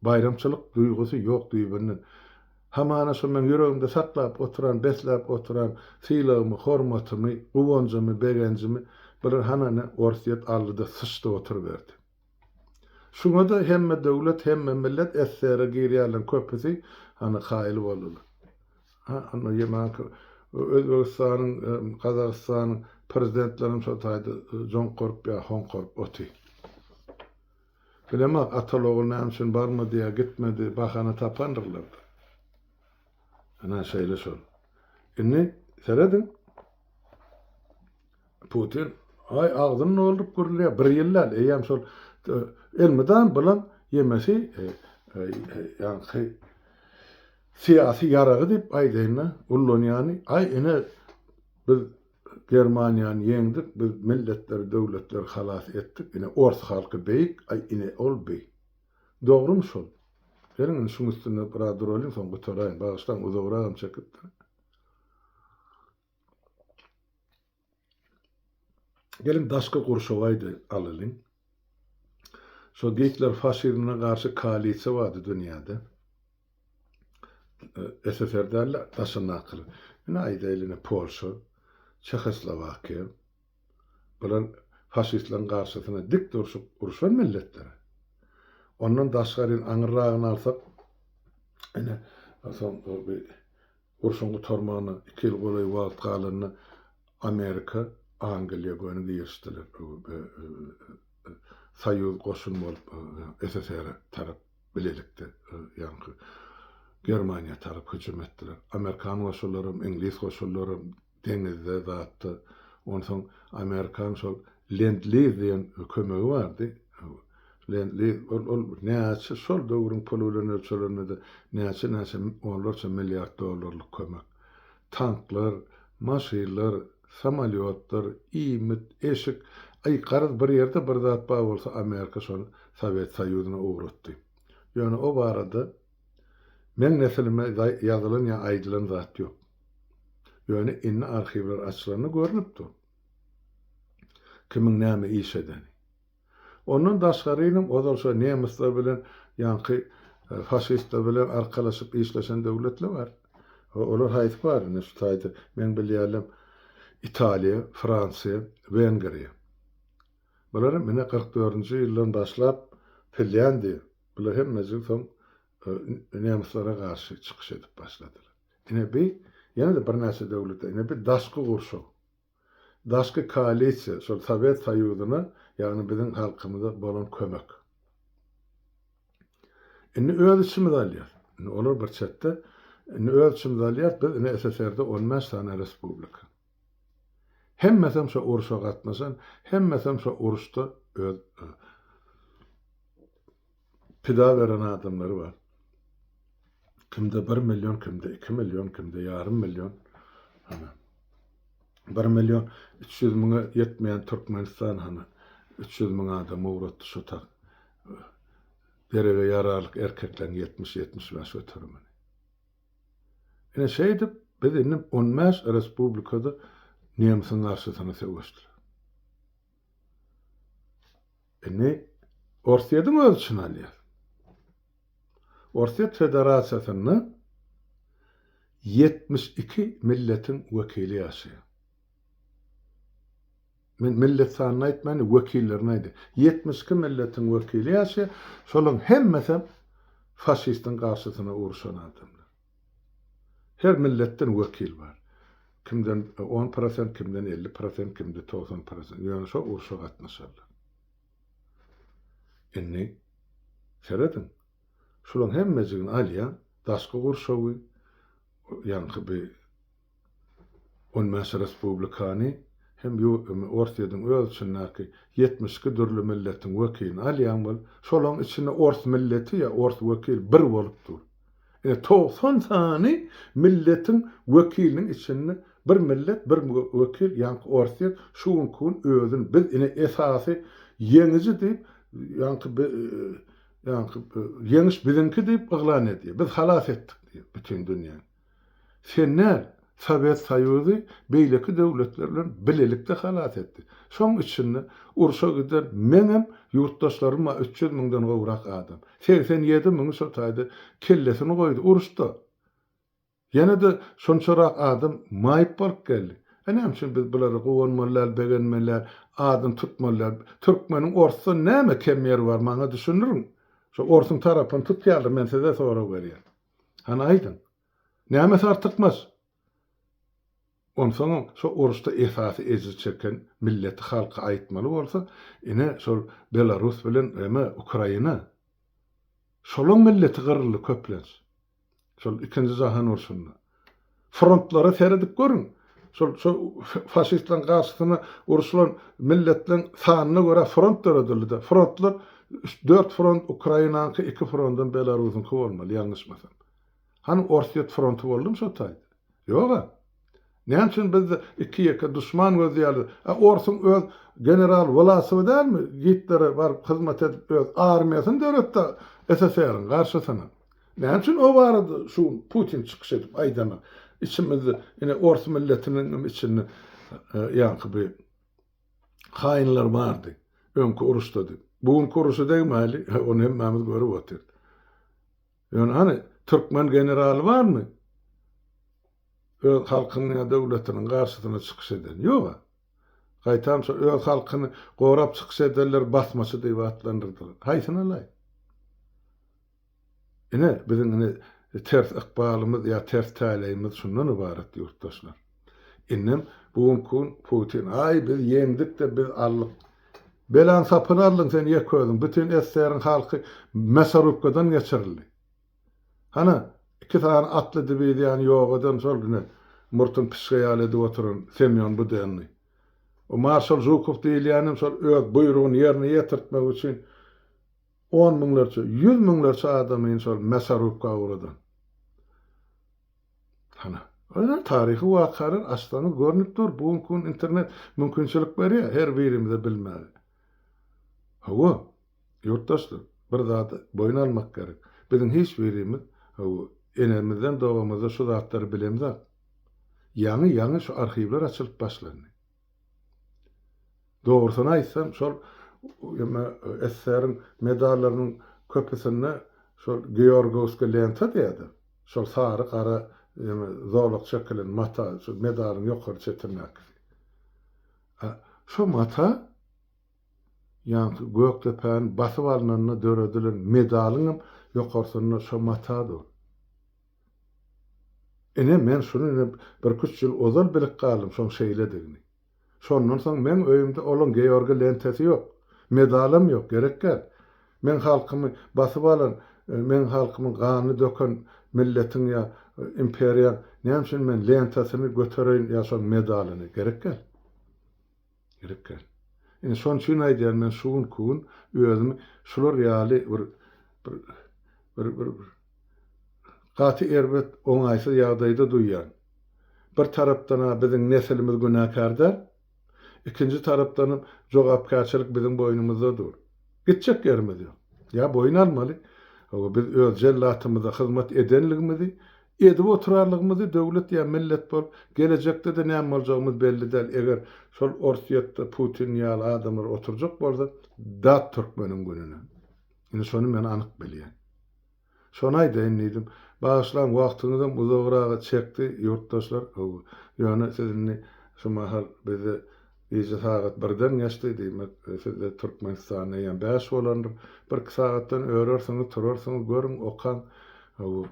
Baýramçylyk duýgusy ýok düýbünden. Hamana şo meň ýüregimde saklap oturan, besläp oturan sylagymy, hormatymy, guwanjymy, begenjimi bular hanany Orsýet aldy-da syçdy oturyberdi. Şuňa-da hemme döwlet, hemme millet SSR-e girýänleriň köpüsi hany kaýyl boldular. Ha, onda ýemanky Özbegistanyň, Gazagystanyň prezidentlerem şo taýda joňkaryp ýa hoňkaryp otyr. Bilemok, ataly-ogul näme üçin barmady ýa gitmedi, bahana tapandyrlar-da. Ynha, şeýle şol. Indi serediň, Putin, aý, agzyny dolduryp gürleýär, bir ýyl däl, eýýäm şol elmydam bulan ýemesi, ýaňky syýasy ýaragy diýip aýdaýyn-da, ullanýany, aý, ine, biz Germaniýany ýeňdik, biz milletleri, döwletleri halas etdik, ine ors halky beýik, aý ine ol beýik. Dogrymy şol? Geliň indi şuň üstünde biraz duralyň soň gutaraýyn, bagyşlaň uzagragam çekipdir. Geliň daşky gurşawy aýdaý alalyň. Şo Gitler faşizmine garşy koalisiýa bardy dünýäde. SSR däl-de, daşyndakylar. Ine aýdaýly ine Polşa, Çehoslowakiýa. Bular faşistleriň garşysyna dik durşup urşan milletler. Ondan daşgary aňyrragyny alsak, ine soň urşuň gutarmagyna iki ýyl golaý wagt galanda Amerika, Angliýa göni girişdiler. Soýuz goşun bolup SSR-e tarap bilelikde ýaňky Germaniýa tarap hüjüm etdiler. Amerikan goşunlaram, iňlis goşunlaram deňizde zatda. Onsoň Amerikan şol Lend-liz diýen kömegi bardy. Lend-liz ol ol näçe şol döwrüň puly bilen ölçelende-de näçe-näçe onlarça milliard dollarlyk kömek. Tanklar, maşynlar, samolýotlar, iýmit, eşik, aý garaz bir ýerde bir zat bar bolsa Amerika şony Sowet Soýuzyna ugratdy. Ýöne o barada meň neslime ýazylan ýa aýdylan zat ýok. Ýöne indi arhiwler açylanda görnüp dur. Kimiň näme iş edeni. Ondan daşgarynam ozal şo nemisler bilen ýaňky faşistler bilen arkalaşyp işleşen döwletler bar. Olar haýsy bar indi şu taýda meň bilýänlem Italiýa, Fransiýa, Wengriýa. Bular hem ine 44-nji ýyldan başlap Finlýandiýa. Bular hemmejigi soň nemslere garşy çykyş edip başladylar. Ine bi ýene-de birnäçe döwletler, ine bi daşky gurşaw. Daşky koalisiýa, şol Sowet Soýuzyna, ýagny biziň halkymyza bolan kömek. Indi öz içimizi alýas. Indi olar bir çetde. Indi öz içimizi alýas, biz ine SSR-de 15 sany respublika. Hemmesem şo urşa gatnaşan, hemmesem şo uruşda öz pida beren adamlary bar. Kimde bir million, kimde 2 million, kimde ýarym million. Hana. 1 million 300 müňe ýetmeýän Türkmenistan hana 300 müň adam ugratdy şo tak. Derege ýararlyk erkekleň 70-75 göterimini. Ine şeýdip biz indi 15 respublikada nemsiň garşysyna söweşdiler. Indi Orsýetiň öz içine alýar. Orsýet Federasiýasynda 72 milletiň wekili ýaşaýar. Men millet sanyny aýtmaýyn, wekillerini aýdaýyn. 72 milletiň wekili ýaşaýar. Şolaryň hemmesem faşistiň garşysyna urşan adamlar. Her milletden wekil bar. Kimden 10 prosent, kimden 50 prosent, kimde 90 prosent. Ýöne şo urşa gatnaşarlar. Indi serediň. Şularyň hemmejigini alýaň, daşky gurşawy, ýaňky bi 15 respublikany hem Orsýetiň öz içindäki 72 dürli milletiň wekilini alýaň bol, şolaryň içinde ors milleti ýa ors wekili bir bolup dur. Ine 90 sany milletiň wekiliniň içinde bir millet, bir wekil, ýaňky Orsýet şu günki gün özüni biz ine esasy ýeňiji diýip, ýaňky ýaňky ýeňiş biziňki diýip yglan edýär. Biz halas etdik diýip bütin dünýäni. Sen däl, Sowet Soýuzy beýleki döwletler bilen bilelikde halas etdi. Şoň içinde urşa giden meňem ýurtdaşlarym bar 300 müňden gowrak adam. 87 müňi şo taýda kellesini goýdy uruşda. Ýene-de şonçarak adam maýyp bolup geldi. E näme üçin biz bulara guwanmaly däl, begenmeli däl, adyny tutmaly däl? Türkmeniň orsdan näme kem ýeri bar maňa düşündiriň. Şo orsuň tarapyny tutýarlar men size sorag berýän. Hany aýdyň. Nämesi artykmaç? Onsoňam şo uruşda esasy ejir çeken milleti halky aýtmaly bolsa, ine şol Belarus bilen eme Ukraina. Şolaň milleti gyryldy köplenç. Şol ikinji jahan urşunda. Frontlara seredip görüň. Şol şo faşistleriň garşysyna uruşylan milletleň sanyna görä front döredildi-de. Frontlar 4 front Ukrainanyňky, 2 frontam Belarusyňky bolmaly, ýalňyşmasam. Hany Orsýet fronty boldumy şo taýda? Ýog-a. Näme üçin bizde iki ýeke duşman gözleýärler? A orsuň öz general Wlasowy dälmi Gitlere baryp hyzmat edip öz armiýasyny döretdi SSR-iň garşysyna. Näme üçin o barada şu gün Putin çykyş edip aýdana içimizde ine ors milletiniň hem içinde ýaňky bir haýynlar bardy öňki uruşda diýip. Bu günki uruşa degmäli ony hemmämiz görüp otyrys. Ýöne hany türkmen generaly barmy? Öz halkynyň ýa döwletiniň garşysyna çykyş eden. Ýog-a. Gaýtam şo öz halkyny gorap çykyş edenleri basmaçy diýip atlandyrdylar. Haýsyny alaý? Ine, biziň ine ters ykbalymyz ýa ters täleýimiz şundan ybarat ýurtdaşlar. Indem bu günki gün Putin, aý biz ýeňdik-de biz aldyk. Belaň sapyny aldyň sen ýeke özüň. Bütin SSR-iň halky mäsarubkadan geçirildi. Hana, iki sany atly diwiziýany ýok eden şol ine murtuny pişge ýaly edip oturan Semýon Budennyý. O marşal Žukow diýilýänem şol öz buýrugyny ýerine ýetirtmek üçin on müňlerçe, ýüz müňlerçe adamyny şol mäsarubka ugradan. Hana. Ine taryhy wakalar açsaňyz görnüp dur. Bu günki gün internet mümkinçilik berýär her birimize bilmäge. Hawa, ýurtdaşlar, bir zady boýun almak gerek. Biziň hiç birimiz, hawa, enemizden dogamyzda şu zatlary bilemzok. Ýaňy, ýaňy şu arhiwler açylyp başlandy. Dogrusyny aýtsam, şol eme SSR-iň medallarynyň köpüsinde şol Georgowskiý lenta diýýärdi. Şol sary, gara Ýöne zolak çekilen mata, şu medalyň ýokary çetindäkisi. A şo mata ýaňky Gökdepäni basyp alnanda döredilen medalyňam ýokarsynda şo mata dur. Ine, men şuny ine birküç ýyl ozal bilip galdym şoň şeýledigini. Şondan soň meň öýümde olaň Georgi lentesi ýok. Medalam ýok, gerek däl. Meň halkymy basyp alan, meň halkymyň ganyny döken milletiň ýa imperiýaň näme üçin men lentasyny götereýin ýa şoň medalyny, gerek däl. Gerek däl. Ine şoň üçin aýdýan men şu günki gün özümi şular ýaly bir bir bir bir gaty erbet oňaýsyz ýagdaýda duýýan. Bir tarapdan-a biziň nesilimiz günäkär däl, ikinji tarapdanam jogapkärçilik biziň boýnumyzda dur. Gitjek ýerimiz ýok. Ýa boýun almaly, hawa biz öz jellatymyza hyzmat edenligimizi, edip oturarlygymyzy döwlet ýa millet bolup, gelejekde-de näme boljagymyz belli däl, eger şol Orsýetde Putin ýaly adamlar oturjak bolsa, dat türkmeniň gününe. Indi şony men anyk bilýän. Şony aýdaýyn diýdim. Bagyşlaň, wagtyňyzam uzagyraga çekdi, ýurtdaşlar. Hawa, ýöne siz indi şu mahal bizde gije sagat birden geçdi, diýmek, sizde Türkmenistanda eýýäm bäş bolandyr. Birki sagatdan örersiňiz, turarsyňyz, görüň, okaň. Hawa,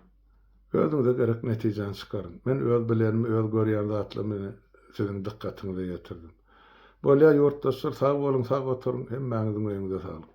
özüňize gerek netijäni çykaryň. Men öz bilenimi, öz görýän zatlarymy ine siziň dykgatyňyza ýetirdim. Bolýar, ýurtdaşlar, sag boluň, sag oturyň, hemmäňiziň öýüňize saglyk.